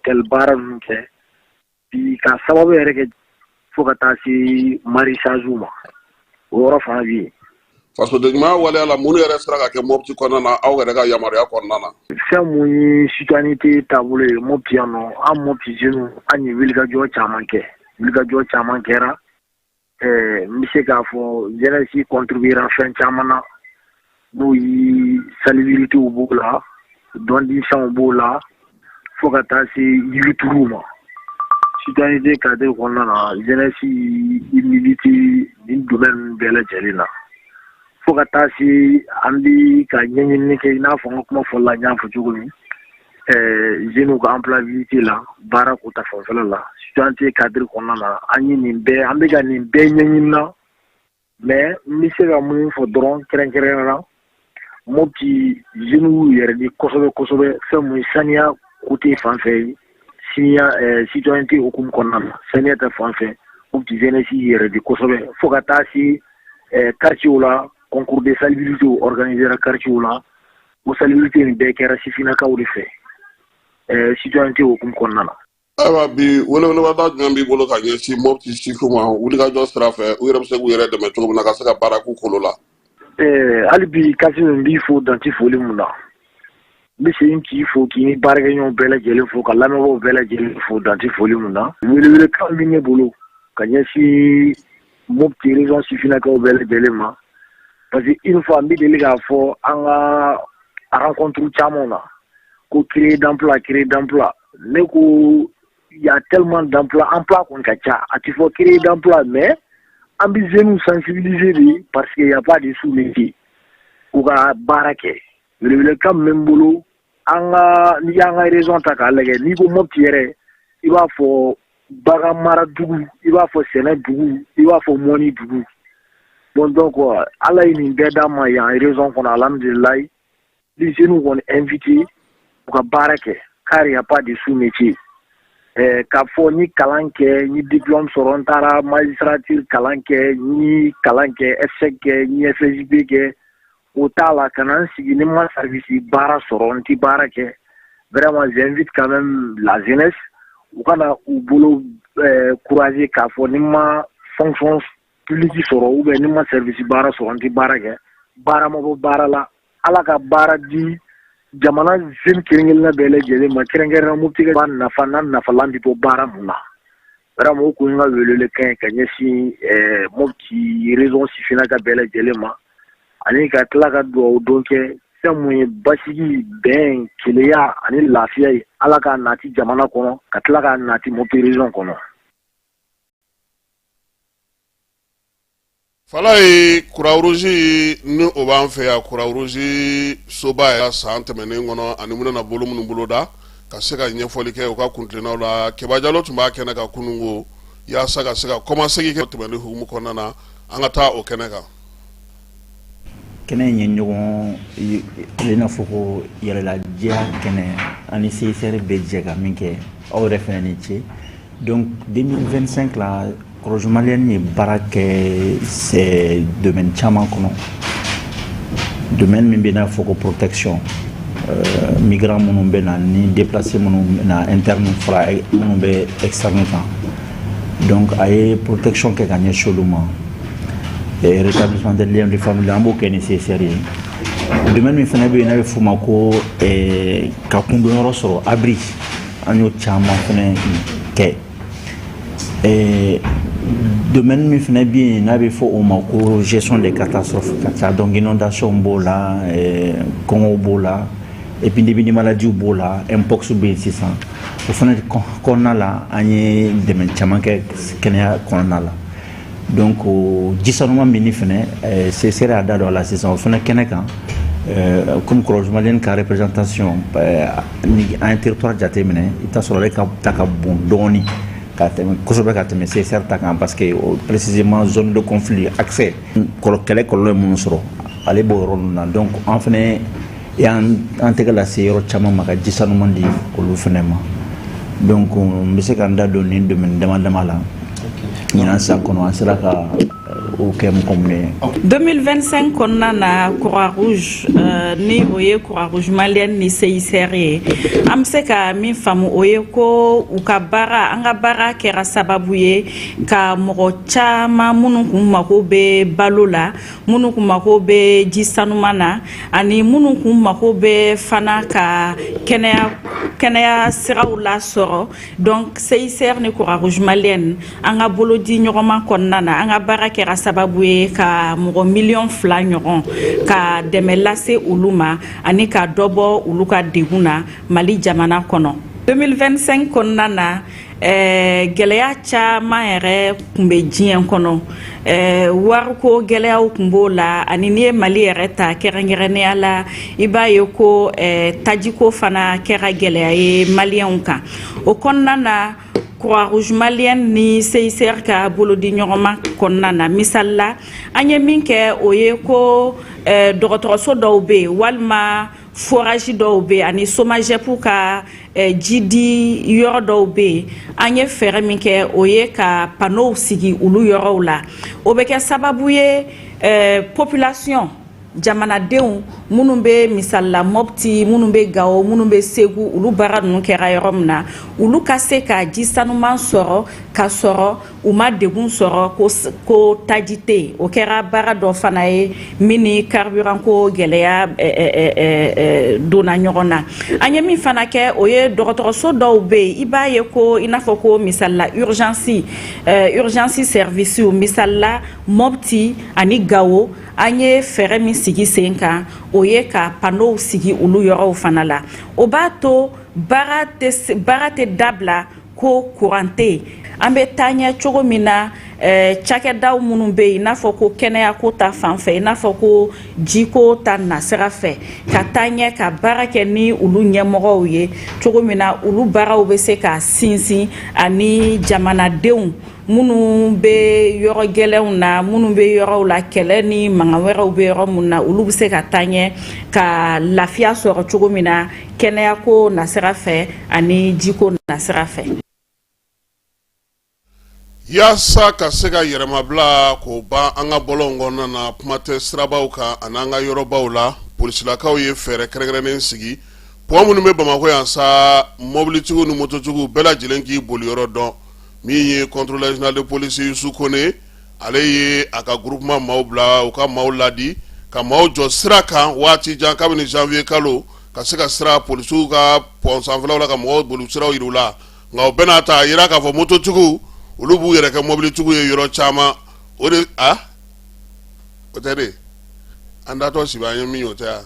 hôtel baara ninnu kɛ bi ka sababu yɛrɛ kɛ fo ka taa se maraîchage ma, o yɔrɔ fana bɛ yen. Fasodenɲumanya waleya la, mun yɛrɛ sera ka kɛ Mopti kɔnɔna na, aw yɛrɛ ka yamaruya kɔnɔna na? Fɛn mun ye citoyenneté taabolo ye Mopti yan nɔ, an Mopti jeunes, an ye wulikajɔ caman kɛ, wulikajɔ caman kɛra. N bɛ se k'a fɔ jeunesse contribuera fɛn caman na, n'o ye salubritéw b'o la, dɔndifɛnw b'o la, fo ka taa se yirituruw ma. Citoyenneté cadre kɔnɔna na, jeunesse i milite nin domaine ninnu bɛɛ lajɛlen na, fo ka taa se an bi ka ɲɛɲinini kɛ, i n'a fɔ n ka kuma fɔlɔ la n y'a fɔ cogo min, jeunes ka employabilité la, baara ko ta fanfɛla la. Citoyenneté cadre kɔnɔna na, an ye nin bɛɛ, an bɛ ka nin bɛɛ ɲɛɲini na. Mais n bɛ se ka mun fɔ dɔrɔn kɛrɛnkɛrɛnnenya la, Mopti jeunes y'u yɛrɛ di kosɛbɛ kosɛbɛ fɛn mun ye saniya côté fan fɛ ye, siniya citoyenneté hukumu kɔnɔna na, saniya ta fan fɛ, Mopti jeunesse y'i yɛrɛ di kosɛbɛ, fo ka taa se quartier la, concours de salubrité organisera quartier la. O salubrité nin bɛɛ kɛra sifinnakaw de fɛ citoyenneté hukumu kɔnɔna na. Ayiwa, bi welewelebada jumɛn b'i bolo ka ɲɛsin Mopti sifinw ma wulikajɔ sira fɛ, u yɛrɛ bɛ se k'u yɛrɛ dɛmɛ cogo min na ka se ka baara k'u kolo la? Hali bi, Kasimu, n b'i fo danti foli mun na. N bɛ segin k'i fo, k'i ni baarakɛɲɔgɔn bɛɛ lajɛlen fo, ka lamɛnbaaw bɛɛ lajɛlen fo danti foli mun na. Welewelekan bɛ ne bolo ka ɲɛsin Mopti région sifinnakaw bɛɛ lajɛlen ma, parce que une fois n bɛ deli k'a fɔ an ka rencontre caman na ko créer d'emploi, créer d'emploi. Ne ko y a tellement d'emploi, emploi kɔni ka ca, a ti fɔ créer d'emploi, mais an bɛ jeunes sensibiliser de, parce que y a pas de sous-métier, u ka baara kɛ. Welewelekan min bɛ n bolo, an ka n'i y'an ka région ta k'a lajɛ, n'i ko Mopti yɛrɛ, i b'a fɔ bagan mara dugu, i b'a fɔ sɛnɛ dugu, i b'a fɔ mɔni dugu. Bon, donc Ala ye nin bɛɛ d'an ma yan région kɔnɔ, alhamdulilayi. Ni jeunes kɔni invité u ka baara kɛ, car y a pas de sous-métier. K'a fɔ n ye kalan kɛ, n ye diplôme sɔrɔ, n taara magistrature kalan kɛ, n ye kalan kɛ ESSEC kɛ, n ye FSB kɛ, o t'a la. Ka na n sigi, ni n ma service baara sɔrɔ, n ti baara kɛ. Vraiment, j'invite quand même la jeunesse, u kana u bolo courager k'a fɔ ni n ma fonction publique sɔrɔ ou bien ni n ma service baara sɔrɔ, n ti baara kɛ. Baara ma bɔ baara la. Ala ka baara di jamana jeune kelen kelenna bɛɛ lajɛlen ma, kɛrɛnkɛrɛnnenya Mopti ka nafa n'a nafalan bɛ bɔ baara mun na. Vraiment, o kun ye n ka welewelekan ye ka ɲɛsin Mopti région sifinnaka bɛɛ lajɛlen ma, ani ka tila ka dugawu don kɛ fɛn mun ye basigi, bɛn, kelenya ani lafiya ye, Ala k'a nati jamana kɔnɔ, ka tila k'a nati Mopti région kɔnɔ. Falaye, Croix-Rouge ni o b'an fɛ yan, Croix-Rouge soba ya san tɛmɛnen kɔnɔ ani minnu na bolo minnu boloda ka se ka ɲɛfɔli kɛ u ka kuntilennaw la, Keba Jalo tun b'a kɛnɛ kan kununko yaasa ka se ka kɔmasegin kɛ tɛmɛnen hukumu kɔnɔna na. An ka taa o kɛnɛ kan. Kɛnɛ in ye ɲɔgɔn i n'a fɔ ko yɛrɛlajɛya kɛnɛ, ani CICR bɛ jɛ ka min kɛ, aw yɛrɛ fana ni ce. Donc 2025 la, Croix-Rouge malienne ye baara kɛ domaine caman kɔnɔ, domaine min bɛ n'a fɔ ko protection migrant minnu bɛ na ni déplacé minnu bɛ na, interne fara minnu bɛ externe kan. Donc a ye protection kɛ ka ɲɛsin olu ma, rétablissement des liens de famille, an b'o kɛ ni CICR ye. Domaine min fana bɛ yen n'a bɛ f'o ma ko ka kundonyɔrɔ sɔrɔ, abri, an y'o caman fana kɛ. Domaine min fana bɛ yen n'a bɛ fɔ o ma ko gestion des catastrophes ka ca, donc inondation b'o la, kɔngɔw b'o la, épidémie de maladies b'o la, mpox bɛ yen sisan, o fana kɔnɔna la, an ye dɛmɛ caman kɛ kɛnɛya kɔnɔna la. Donc ji sanuman minni fana, CICR y'a da don a la sisan, o fana kɛnɛ kan, comme Croix-Rouge malienne ka représentation ni an ye territoire jateminɛ, i bɛ taa sɔrɔ ale ka ta ka bon dɔɔnin ka tɛmɛ kosɛbɛ ka tɛmɛ CICR ta kan, parce que précisément zone de conflit, accès kɛlɛ kɔlɔlɔ ye minnu sɔrɔ, ale b'o yɔrɔ ninnu na. Donc an fana y'an an tɛgɛ lase yɔrɔ caman ma ka ji sanuman di olu fana ma. Donc n bɛ se ka n da don nin domaine dama dama la. Ɲinan san kɔnɔ, an sera ka o kɛ mɔgɔ minnu ye. 2025 kɔnɔna na, Croix Rouge, ni o ye Croix Rouge malienne ni CICR ye, an bɛ se ka min faamu, o ye ko u ka baara, an ka baara kɛra sababu ye ka mɔgɔ caman minnu kun mako bɛ balo la, minnu kun mako bɛ ji sanuman na, ani minnu kun mako bɛ fana ka kɛnɛya siraw lasɔrɔ. Donc CICR ni Croix Rouge malienne, an ka bolodi ɲɔgɔnma kɔnɔna na, an ka baara kɛra sababu ye ka mɔgɔ miliyɔn 2 ɲɔgɔn ka dɛmɛ lase olu ma ani ka dɔ bɔ olu ka degun na Mali jamana kɔnɔ. 2025 kɔnɔna na, gɛlɛya caman yɛrɛ tun bɛ diɲɛ kɔnɔ. Wariko gɛlɛyaw tun b'o la, ani n'i ye Mali yɛrɛ ta kɛrɛnkɛrɛnnenya la, i b'a ye ko tajiko fana kɛra gɛlɛya ye maliyɛnw kan. O kɔnɔna na, Croix Rouge malienne ni CICR ka bolodi ɲɔgɔnma kɔnɔna na, misali la, an ye min kɛ, o ye ko dɔgɔtɔrɔso dɔw bɛ yen walima forage dɔw bɛ yen ani SOMAGEP ka ji di yɔrɔ dɔw bɛ yen, an ye fɛɛrɛ min kɛ, o ye ka panneau sigi olu yɔrɔw la. O bɛ kɛ sababu ye population, jamanadenw minnu bɛ, misali la, Mopti, minnu bɛ Gawo, minnu bɛ Segu, olu baara ninnu kɛra yɔrɔ min na, olu ka se ka ji sanuman sɔrɔ ka sɔrɔ u ma degun sɔrɔ ko taji tɛ yen. O kɛra baara dɔ fana ye min ni carburant ko gɛlɛya donna ɲɔgɔn na. An ye min fana kɛ, o ye dɔgɔtɔrɔso dɔw bɛ yen, i b'a ye ko i n'a fɔ ko misali la urgence service, misali la Mopti ani Gawo, an ye fɛɛrɛ min sigi sen kan, o ye ka panneau sigi olu yɔrɔw fana la. O b'a to baara tɛ dabila ko courant tɛ yen. An bɛ taa ɲɛ cogo min na, cakɛdaw minnu bɛ yen, i n'a fɔ ko kɛnɛyako ta fan fɛ, i n'a fɔ ko jiko ta nasira fɛ, ka taa ɲɛ ka baara kɛ ni olu ɲɛmɔgɔw ye cogo min na, olu baaraw bɛ se ka sinsin ani jamanadenw minnu bɛ yɔrɔ gɛlɛnw na, minnu bɛ yɔrɔw la kɛlɛ ni mankan wɛrɛw bɛ yɔrɔ minnu na, olu bɛ se ka taa ɲɛ ka lafiya sɔrɔ cogo min na kɛnɛyako nasira fɛ ani jiko nasira fɛ. Yaasa ka se ka yɛrɛmabila k'o ban an ka bɔlɔn kɔnɔna na, kuma tɛ sirabaw kan ani an ka yɔrɔbaw la, polisilakaw ye fɛɛrɛ kɛrɛnkɛrɛnnen sigi. Pont minnu bɛ Bamakɔ yan sa, mɔbilitigiw ni mototigiw bɛɛ lajɛlen k'i boli yɔrɔ dɔn. Min ye contrôleur général de police Yusu Kone, ale ye a ka groupement maaw bila u ka maaw ladi ka maaw jɔ sira kan waati jan kabini janvier kalo, ka se ka sira polisiw ka pont sanfɛlaw la ka mɔgɔw boli siraw yir'u la. Nka o bɛɛ n'a ta, a yira k'a fɔ mototigiw, olu b'u yɛrɛ kɛ mɔbilitigiw ye yɔrɔ caman. O de a o tɛ de an datɔ si an ye min ye, o tɛ yan.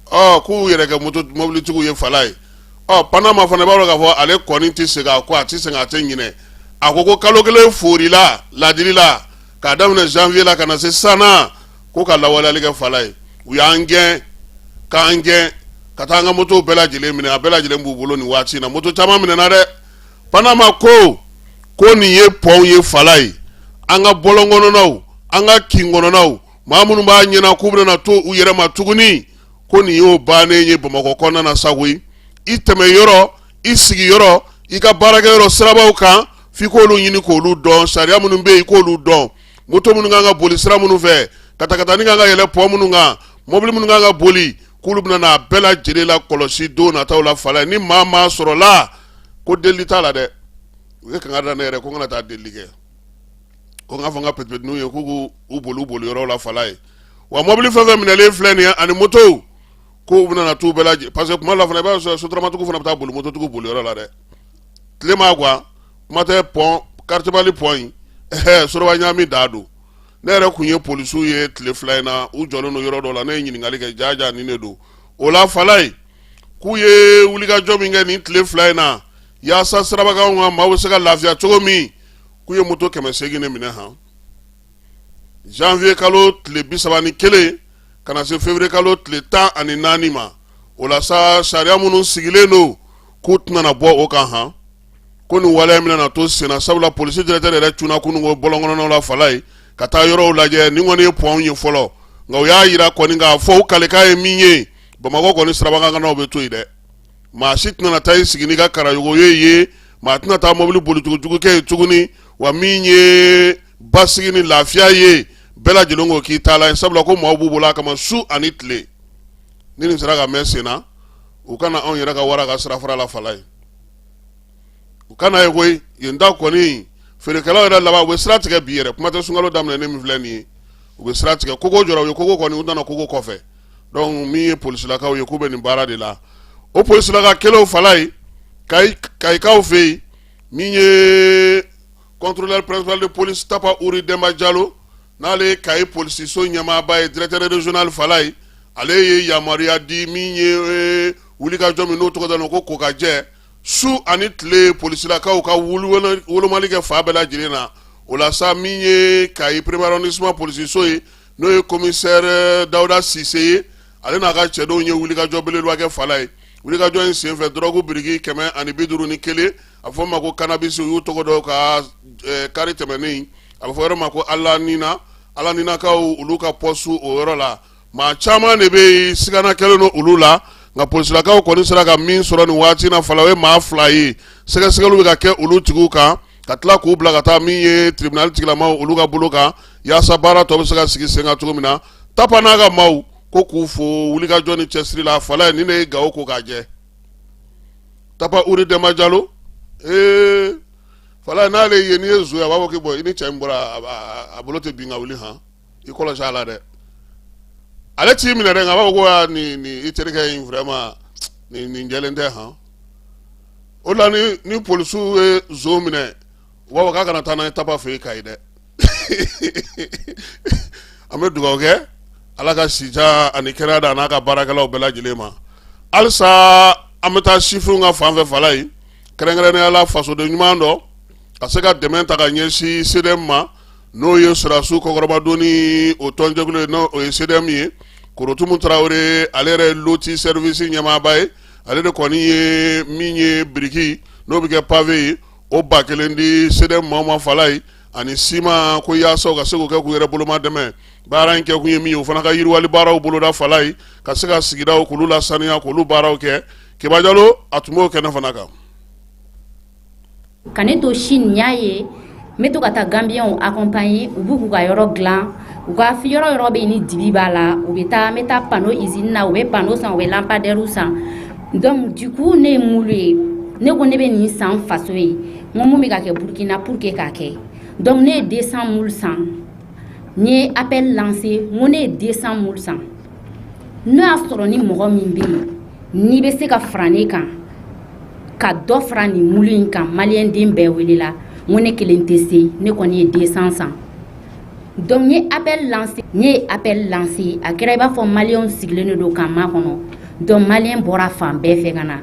Ɔ k'u yɛrɛ kɛ moto mɔbilitigiw ye fala ye. Ɔ Panama fana, b'a dɔn k'a fɔ ale kɔni tɛ segin a kɔ, a tɛ segin, a tɛ ɲinɛ. A ko ko kalo kelen forila ladili la k'a daminɛ janvier la ka na se sisan na, ko ka lawaleyali kɛ fala ye. U y'an gɛn k'an gɛn ka taa an ka motow bɛɛ lajɛlen minɛ, a bɛɛ lajɛlen b'u bolo nin waati in na. Moto caman minɛna dɛ. Panama ko ko nin ye pɔnw ye fala ye, an ka bɔlɔn kɔnɔnaw, an ka kin kɔnɔnaw, maa minnu b'a ɲɛna k'u bɛna to u yɛrɛ ma tuguni, ko nin y'o bannen ye Bamakɔ kɔnɔna na sa koyi. I tɛmɛ yɔrɔ, i sigi yɔrɔ, i ka baarakɛ yɔrɔ sirabaw kan, f'i k'olu ɲini k'olu dɔn, sariya minnu bɛ yen, i k'olu dɔn, moto minnu kan ka boli sira minnu fɛ, katakatani kan ka yɛlɛ pɔn minnu kan, mɔbili minnu kan ka boli, k'olu bɛna n'a bɛɛ lajɛlen la kɔlɔsi don nataw la fala ye. Ni maa maa sɔrɔla ko delili t'a la dɛ, u ye kanga da ne yɛrɛ ko n kana taa delili kɛ, ko n k'a fɔ n ka pɛtipɛtiniw ye k'u k'u boli u boli yɔrɔw la fala ye. Wa mɔbili fɛn fɛn minɛlen filɛ nin ye ani motow, k'u bɛna na t'u bɛɛ lajɛ, parce que kuma la fana, i b'a sɔrɔ sotaramatigiw fana bɛ taa boli mototigiw boli yɔrɔ la dɛ. Tile ma gan, kuma tɛ pɔn quartier Mali pɔn in, ɛhɛ, soroba ɲaami da don. Ne yɛrɛ kun ye polisiw ye tile 2 in na, u jɔlen don yɔrɔ dɔ la, ne ye ɲininkali kɛ, jaja nin de don o la fala ye. K'u ye wulikajɔ min kɛ nin tile 2 in na yaasa sirabakanw kan maaw bɛ se ka lafiya cogo min, k'u ye moto 800 de minɛ han janvier kalo tile 31 ka na se février kalo tile 14 ma. O la sa, sariya minnu sigilen don, k'u tɛna na bɔ o kan han, ko nin waleya min nana to senna, sabula polisi directeur yɛrɛ cunna kunun ko bɔlɔn kɔnɔnaw la fala ye ka taa yɔrɔw lajɛ. Nin kɔni ye pɔnw ye fɔlɔ, nka u y'a yira kɔni k'a fɔ u kalikan ye min ye, Bamakɔ kɔni sirabakannaw bɛ to yen dɛ. Maa si tɛna taa i sigi n'i ka karayogo ye, maa tɛna taa mobili bolicogo jugu kɛ yen tuguni. Wa min ye basigi ni lafiya ye, Bɛɛ lajɛlen ko k'i t'a la sabula ko maaw b'u bolo a kama su ani tile. Ni nin sera ka mɛn sen na, u kana anw yɛrɛ ka wara ka sirafara la fala ye, u kana ye koyi. Yen ta kɔni, feerekɛlaw yɛrɛ laban u bɛ sira tigɛ bi yɛrɛ. Kuma tɛ sunkalo daminɛ ne min filɛ nin ye, u bɛ sira tigɛ. Kogo jɔra u ye, kogo kɔni u nana kogo kɔfɛ. Donc min ye polisilakaw ye, k'u bɛ nin baara de la. O polisilaka kelenw fala ye Kayikaw fɛ yen, min ye contrôleur principal de police Tapa Uri Denba Jalo, n'ale ye Kayi polisiso ɲɛmaaba ye, directeur régional fala ye, ale ye yamaruya di min ye wulikajɔ min n'o tɔgɔ dalen ko kokajɛ, su ani tile polisilakaw ka wolomali kɛ fan bɛɛ lajɛlen na. O la sa, min ye Kayi premier arrondissement polisiso ye, n'o ye commissaire Dawuda Sise ye, ale n'a ka cɛdenw ye wulikajɔ belebeleba kɛ fala ye. Wulikajɔ in senfɛ, dɔrɔgu biriki 151, a bɛ fɔ ma ko cannabis, u y'u tɔgɔ dɔn ka kari tɛmɛnen, a bɛ fɔ yɔrɔ ma ko Alanina, Alaninakaw olu ka poste o yɔrɔ la. Maa caman de bɛ yen, sigana kɛlen don olu la, nka polisilakaw kɔni sera ka min sɔrɔ nin waati na fala, o ye maa 2 ye. Sɛgɛsɛgɛliw bɛ ka kɛ olu tigiw kan ka tila k'u bila ka taa min ye tribunal tigilamaw olu ka bolo kan, yaasa baara tɔ bɛ se ka sigi sen kan cogo min na. Tapa n'a ka maaw ko k'u fo wulikajɔ ni cɛsiri la fala ye. Nin de ye Gawo ko k'a jɛ. Tapa Uri Denba Jalo, ee fala, n'ale ye n'i ye zo ye, a b'a fɔ k'i bɔ i ni cɛ in bɔra, a bolo tɛ bin ka wuli han, i kɔlɔsi a la dɛ. Ale t'i minɛ dɛ, nka a b'a fɔ ko aa nin nin i terikɛ in vraiment nin jɛlen tɛ han. O la ni polisiw ye zo minɛ, u b'a fɔ k'a kana taa n'a ye Tapa fɛ yen Kayi dɛ. An bɛ dugawu kɛ Ala ka sijan ani kɛnɛya da a n'a ka baarakɛlaw bɛɛ lajɛlen ma. Halisa an bɛ taa sifinw ka fan fɛ fala ye, kɛrɛnkɛrɛnnenya la fasoden ɲuman dɔ ka se ka dɛmɛ ta ka ɲɛsin CDM ma, n'o ye sɔrɔdasiw kɔkɔrɔmadonni o tɔnjɛkulu ye, n'o ye CDM ye. Korotumu Tarawele, ale yɛrɛ ye loti service ɲɛmaaba ye, ale de kɔni ye min ye biriki n'o bɛ kɛ pavé ye, o 1000 di CDM maaw ma fala ye, ani siman, ko yaasa u ka se k'o kɛ k'u yɛrɛ boloma dɛmɛ. Baara in kɛ kun ye min ye, o fana ka yiriwali baaraw boloda fala ye, ka se ka sigidaw k'olu lasaniya, k'olu baaraw kɛ. Keba Jalo, a tun b'o kɛnɛ fana kan. Ka ne to Chine, n y'a ye n bɛ to ka taa Gambiyɛnw accompagner, u b'u k'u ka yɔrɔ dilan, u ka yɔrɔ yɔrɔ bɛ yen ni dibi b'a la, u bɛ taa, n bɛ taa panneau usine na, u bɛ panneau san, u bɛ lampadaire san. Donc du coup ne ye moule ye, ne ko ne bɛ nin san faso ye, n ko mun bɛ ka kɛ Burkina pour que k'a kɛ. Donc ne ye 200 moule san, n ye appel lancé, n ko ne ye 200 moule san, n'o y'a sɔrɔ ni mɔgɔ min bɛ yen n'i bɛ se ka fara ne kan ka dɔ fara nin moule in kan. Maliyɛn den bɛɛ welela, n ko ne kelen tɛ se, ne kɔni ye 200 san. Donc n ye appel lancé, n ye appel lancé, a kɛra i b'a fɔ maliyɛnw sigilen de don k'an makɔnɔ. Donc maliyɛn bɔra fan bɛɛ fɛ ka na,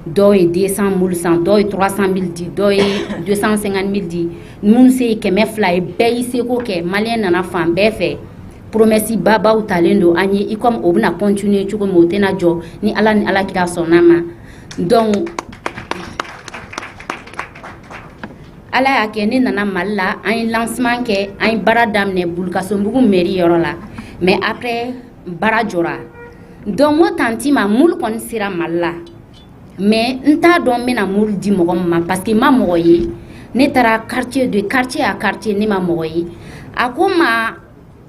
dɔw ye 200 moule san, dɔw ye 300 000 di, dɔw ye 250 000 di, minnu se ye 200 ye, bɛɛ y'i seko kɛ. Maliyɛn nana fan bɛɛ fɛ. Promesse babaw talen don an ye, i comme o bɛna continuer cogo min, o tɛna jɔ ni Ala ni Ala kira sɔnna ma. Donc Ala y'a kɛ ne nana Mali la, an ye lancement kɛ, an ye baara daminɛ Bulukasonbugu mairie yɔrɔ la, mais après baara jɔra. Donc n ko tantie ma, moule kɔni sera Mali la, mais n t'a dɔn n bɛna moule di mɔgɔ min ma, parce que n ma mɔgɔ ye. Ne taara quartier de quartier à quartier, ne ma mɔgɔ ye. A ko n ma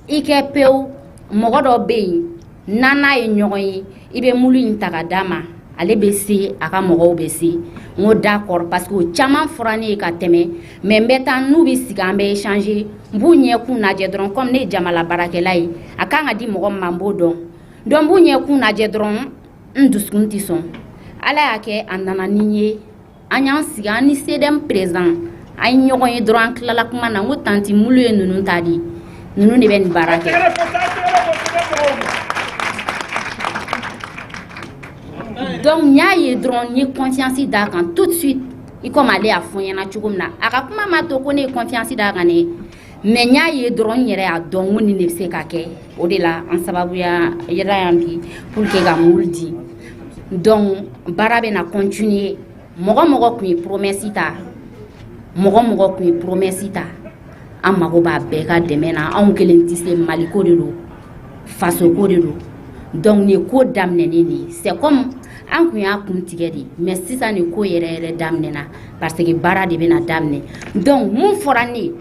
i kɛ pewu, mɔgɔ dɔ bɛ yen n'an n'a ye ɲɔgɔn ye, i bɛ moule in ta ka d'a ma, ale bɛ se, a ka mɔgɔw bɛ se. N ko d'accord, parce que o caman fɔra ne ye ka tɛmɛ, mais n bɛ taa n'u bɛ sigi, an bɛ échanger, n b'u ɲɛkun lajɛ dɔrɔn, comme ne ye jamana baarakɛla ye, a kan ka di mɔgɔ min ma, n b'o dɔn. Donc n b'u ɲɛkun lajɛ dɔrɔn, n dusukun tɛ sɔn. Ala y'a kɛ a nana ni n ye, an y'an sigi, an ni CDM président, an ye ɲɔgɔn ye dɔrɔn, an tilala kuma na, n ko tantie, moule ye ninnu ta di, ninnu de bɛ nin baara kɛ. Donc n y'a ye dɔrɔn, n ye confiance d'a kan tout de suite, i komi ale y'a fɔ n ɲɛna cogo min na. A ka kuma ma to ko ne ye confiance d'a kan dɛ, mais n y'a ye dɔrɔn, n yɛrɛ y'a dɔn ko nin de bɛ se ka kɛ. O de la an sababuya yɛrɛ yan bi pour que ka moule di. Donc baara bɛ na continuer. Mɔgɔ mɔgɔ tun ye promesse ta, mɔgɔ mɔgɔ tun ye promesse ta, an mago b'a bɛɛ ka dɛmɛ na. Anw kelen tɛ se, Maliko de don, fasoko de don. Donc nin ye ko daminɛnen de ye, c'est comme an kun y'a kun tigɛ de, mais sisan nin ko yɛrɛ yɛrɛ daminɛna, parce que baara de bɛna daminɛ. Donc mun fɔra ne ye,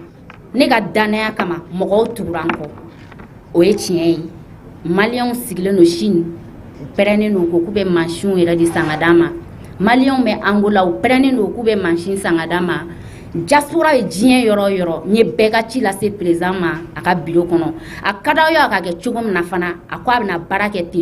Ne ka dannaya kama, mɔgɔw tugura n kɔ. O ye tiɲɛ ye. Maliyɛnw sigilen don Chine, u pɛrɛnnen don ko k'u bɛ mansinw yɛrɛ de san ka d'an ma. Maliyɛnw bɛ Angola, u pɛrɛnnen don k'u bɛ mansin san ka d'an ma. Diaspora ye diɲɛ yɔrɔ o yɔrɔ, n ye bɛɛ ka ci lase président ma a ka bureau kɔnɔ. A ka d'aw ye a ka kɛ cogo min na fana, a ko a bɛna baara kɛ ten.